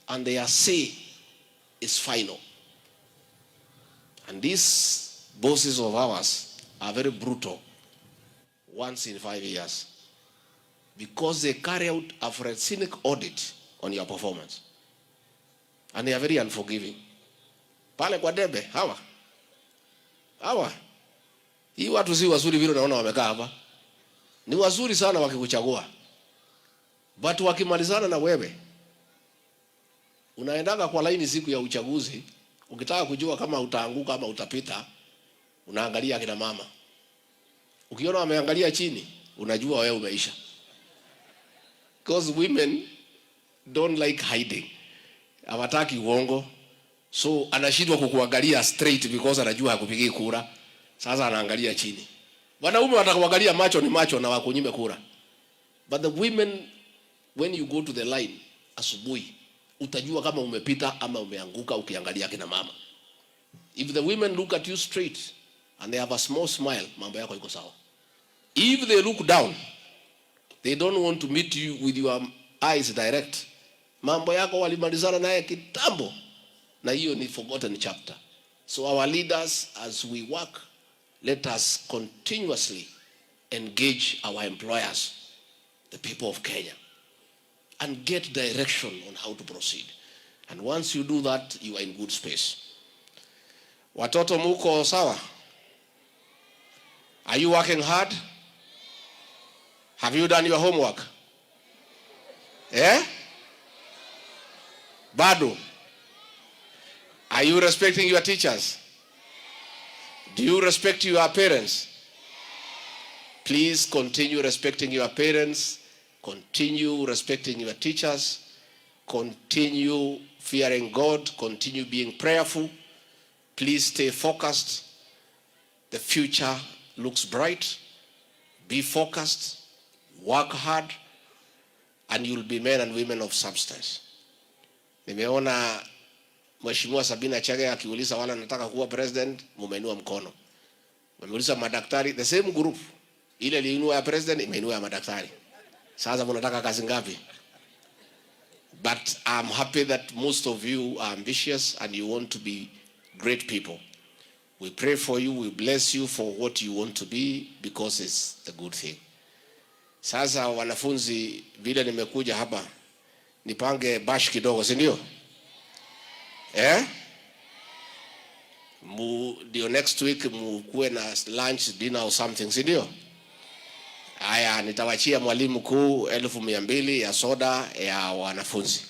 And their say is final. And these bosses of ours are very brutal once in 5 years because they carry out a forensic audit on your performance. And they are very unforgiving. Pale kwa debe, hawa hawa, hii watu si wazuri vile unaona wamekaa hapa. Ni wazuri sana wakikuchagua, but wakimalizana na wewe, unaendaga kwa laini siku ya uchaguzi, ukitaka kujua kama utaanguka ama utapita, unaangalia akina mama. Ukiona wameangalia chini, unajua wewe umeisha. Because women don't like hiding. Hawataki uongo. So anashindwa kukuangalia straight because anajua hakupigii kura. Sasa anaangalia chini. Wanaume watakuangalia macho ni macho na wakunyime kura. But the women, when you go to the line asubuhi, utajua kama umepita ama umeanguka ukiangalia kina mama. If the women look at you straight and they have a small smile, mambo yako iko sawa. If they look down, they don't want to meet you with your eyes direct. Mambo yako walimalizana naye kitambo, na hiyo ni forgotten chapter. So our leaders, as we work, let us continuously engage our employers, the people of Kenya, and get direction on how to proceed. And once you do that, you are in good space. Watoto, muko sawa? Are you working hard? Have you done your homework? Eh? Bado. Are you respecting your teachers? Do you respect your parents? Please continue respecting your parents, continue respecting your teachers, continue fearing God, continue being prayerful. Please stay focused. The future looks bright. Be focused, work hard, and you'll be men and women of substance. Nimeona Mheshimiwa Sabina Chege akiuliza wale nataka kuwa president, mumeinua mkono. Mmeuliza madaktari, the same group ile iliinua ya president imeinua ya madaktari. Sasa mnataka kazi ngapi? But I'm happy that most of you are ambitious and you want to be great people. We pray for you, we bless you for what you want to be because it's a good thing. Sasa wanafunzi, vile nimekuja hapa nipange bash kidogo, si ndio? Eh? Ndio next week mukuwe na lunch, dinner or something, si ndio? Haya, nitawachia mwalimu mkuu 200,000 ya soda ya wanafunzi.